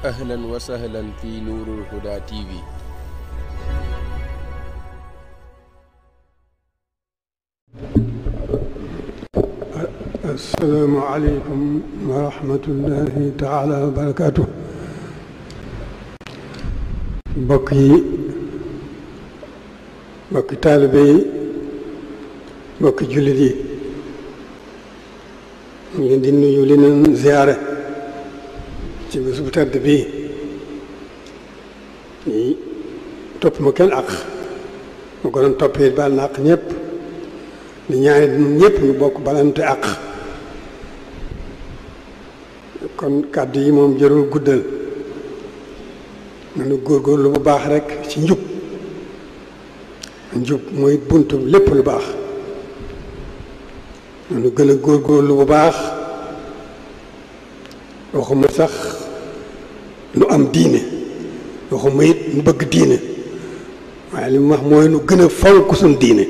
أهلا وسهلا في نور الهدى TV. السلام عليكم ورحمة الله تعالى وبركاته. mbokki taalibe yi, mbokki jullit yi, ñu leen di nuyu li leen ziyaare ci bés bu tedd bii. ñi topp ma kenn àq, ma ko doon toppee baal na àq ñëpp, di ñaari ñëpp ñu bokk balante àq. kon kàddu yi moom jërul guddal, nanu góorgóorlu bu baax rek ci njub. njub mooy buntu lépp lu baax. nanu gën a góorgóorlu bu baax, waxuma sax nu am diine, waxuma it nu bëgg diine, waaye li mu wax mooy nu gën a fonk suñ diine.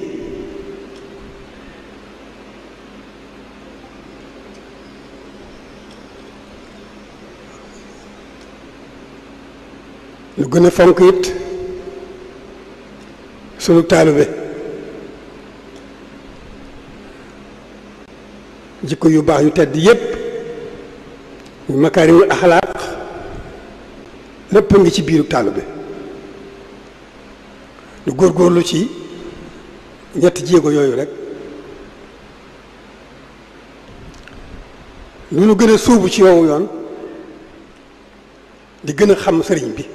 nu gën a fonk it sunu taalibe, jikko yu baax yu tedd yépp, yu makaarimul axlaaq, lépp ngi ci biiru taalibe. nu góorgóorlu ci ñetti jéego yooyu rek. lu nu gën a suubu ci yowu yoon, di gën a xam sëriñ bi,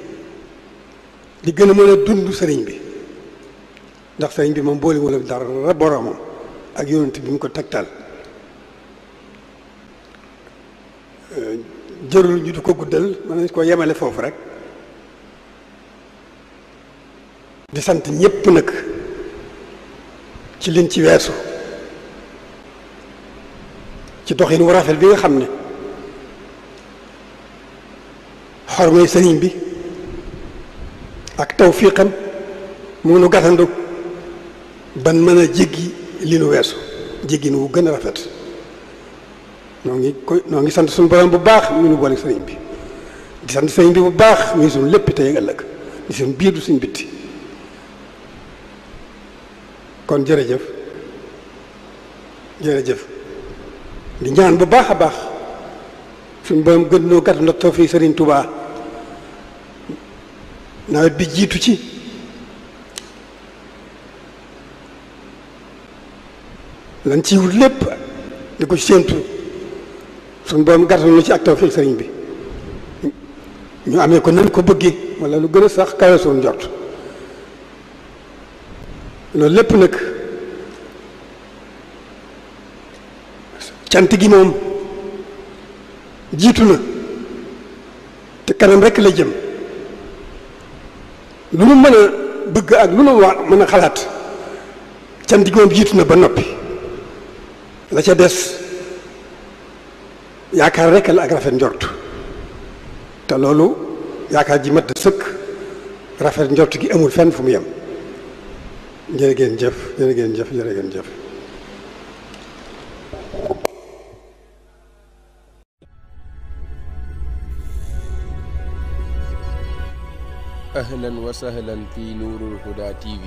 di gën a mën a dund sëriñ bi, ndax sëriñ bi moom boolewul ak dara boromam ak yonent bi mu ko tegtal. jërul ñu du ko guddal, mën nañ ko yemale foofu rek. di sant ñépp nag ci liñ ci weesu, ci doxin wu rafet bi nga xam ne xormay sëriñ bi ak tawfiqam mu nu gàttandu ban mën a jéggi li nu weesu, jéggi nu wu gën a rafet. noo ngi sant suñu borom bu baax mi nu boole sëriñ bi, di sant sëriñ bi bu baax muy suñu lépp tey ak ëllëg, di suñu biir du suñu bitti. kon jërëjëf di ñaan bu baax a baax suñu borom gën noo gàttandu ak tawfiq sëriñ Touba. nawet bi jiitu ci, lan ci wut lépp di ko séentu suñu borom gàttal na ci ak tawfiq sëriñ bi, ñu amee ko nan ko bëggee wala lu gën a sax kawe suñu njort. loolu lépp nag cant gi moom jiitu na te kanam rekk la jëm. lu nu mën a bëgg ak lu nu war mën a xalaat, cant gi moom jiitu na ba noppi. la ca des yaakaar rekk la ak rafet njort, te loolu yaakaar ji mat sëkk, rafet njort gi amul fenn fu mu yem. jërë ngeen jëf, jërë ngeen jëf, jërë ngeen jëf. أهلا وسهلا في نور الهدى TV.